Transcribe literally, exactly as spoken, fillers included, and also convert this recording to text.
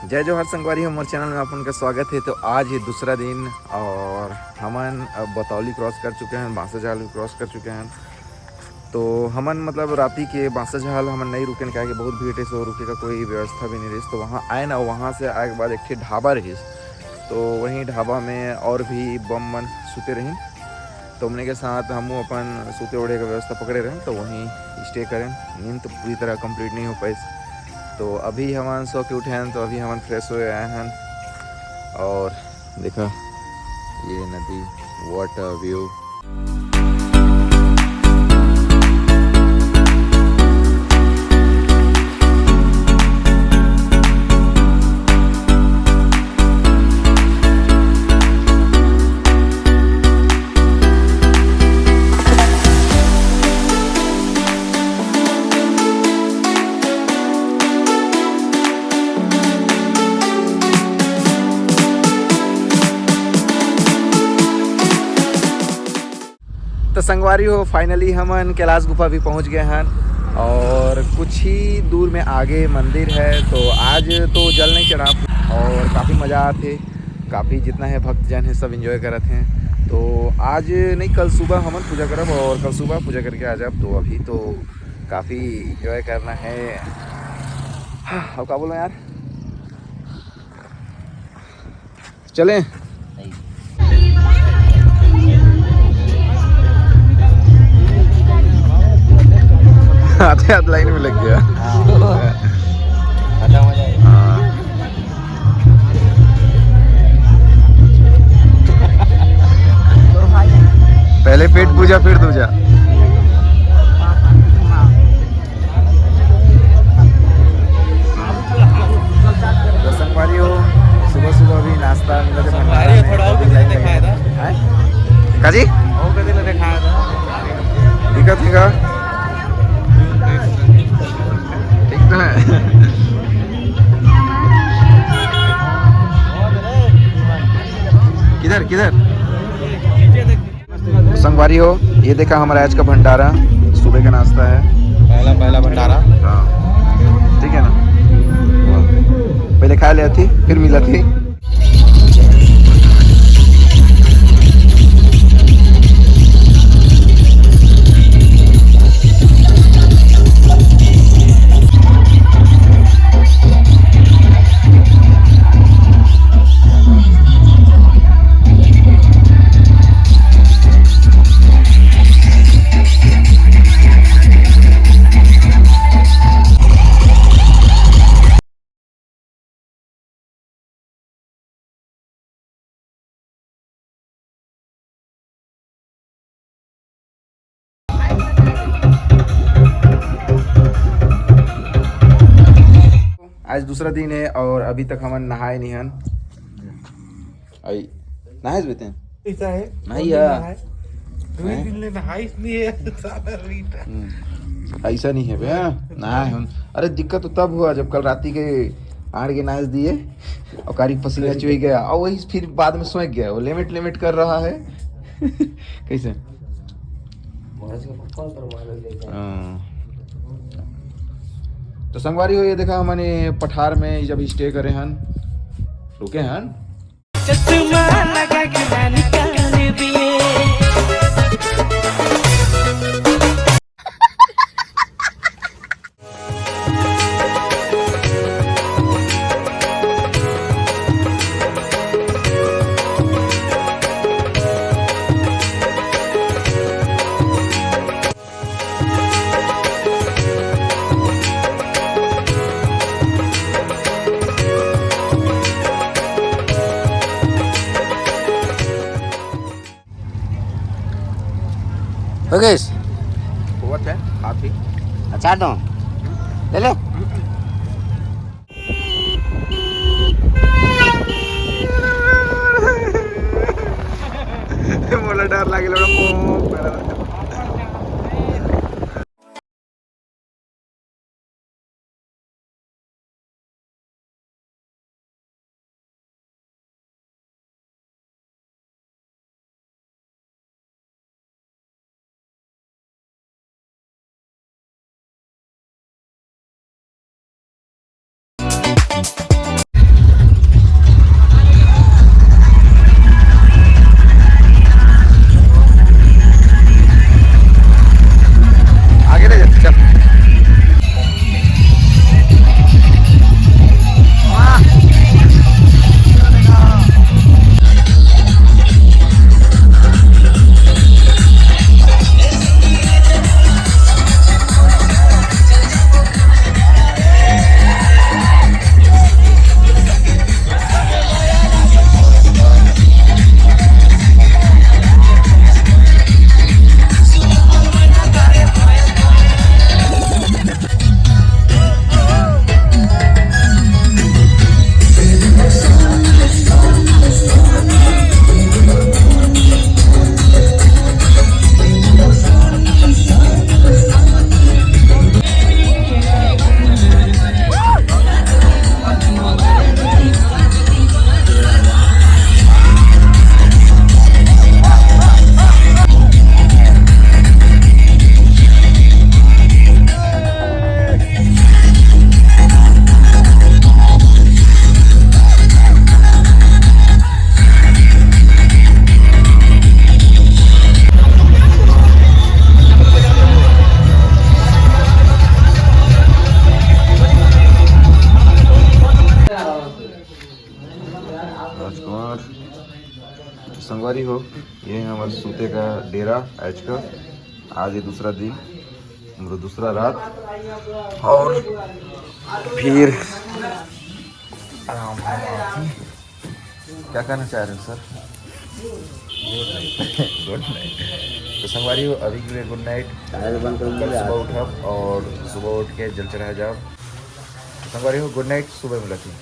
जय जोहार संगवारी हो, मोर चैनल में आप मन का स्वागत है। तो आज ये दूसरा दिन और हमन अब बतौली क्रॉस कर चुके हैं, बांसजहाल भी क्रॉस कर चुके हैं। तो हमन मतलब राती के बांसजहाल हमन नहीं रुकेन, काहे कि बहुत भीड़ रहिस और रुके का कोई व्यवस्था भी नहीं रहिस। तो वहाँ आए ना, वहाँ से आए के बाद एक ठे ढाबा रहिस, तो वहीं ढाबा में और भी बम मन सुते रहिन। तो हमने के साथ हमू अपन सूते ओढ़े के व्यवस्था पकड़े रहेन, तो वहीं स्टे करेन। नींद तो पूरी तरह कंप्लीट नहीं हो पाइस। तो अभी हमन सो के उठे हन, तो अभी हमन फ्रेश होए आए हन। और देखा ये नदी, what a view। तो संगवारी हो, फाइनली हमन कैलाश गुफा भी पहुंच गए हन और कुछ ही दूर में आगे मंदिर है। तो आज तो जल नहीं चढ़ा और काफ़ी मज़ा आते, काफ़ी जितना है भक्तजन है सब एंजॉय करत हैं। तो आज नहीं, कल सुबह हमन पूजा करब और कल सुबह पूजा करके आ जाब। तो अभी तो काफ़ी एंजॉय करना है। हाँ, अब का बोलो यार, चलें। आते आते लाइन में लग गया। हाँ। पहले पेट पूजा, फिर दूजा। तो संगवारी हो, सुबह सुबह भी नाश्ता मिला थे भंडारा में। थोड़ा और भी लाइन लगे। हैं? का जी? और कदे ले दिखाया था। ठीक है, ठीक है। ठीक तो है। किधर, किधर? संगवारी हो, ये देखा हमारा आज का भंडारा, सुबह का नाश्ता है। पहला, पहला भंडारा। हाँ, ठीक है ना? पहले खा लेती, फिर मिला थी। आज दूसरा दिन है और अभी तक हमन नहाए नहीं हन। आई, नहाए बेते? ऐसा है? नहीं कौन है। नहाए? दो ही हैं? दिन ले नहाइस नहीं है, साला रीटा। हम्म, ऐसा नहीं है बे, हाँ, नहाए हन। अरे दिक्कत तो तब हुआ जब कल राती के आड़ के नाच दिए और कारी पसीना चुई गया और वही फिर बाद में सोए गया, वो लिमिट लिमिट कर रहा है। कैसे? हाँ। तो संगवारी हो, ये देखा हमने पठार में जब स्टे करे हन, रुके हन। चश्मा लगा के ना निकाल दिए। हो गइस। होवत है, हाथी। अचार दो। ले ले। मोला डर लागे, लड़ा। संगवारी हो, ये है हमारे सूते का डेरा आज का। आज ये दूसरा दिन, मतलब दूसरा रात। और फिर आराम से क्या कहना चाह रहे हो सर? गुड नाइट। तो संगवारी हो, अभी के लिए गुड नाइट। कल सुबह उठब और सुबह उठ के जल चढ़ा जाओ। तो संगवारी हो, गुड नाइट, सुबह मिलत ही।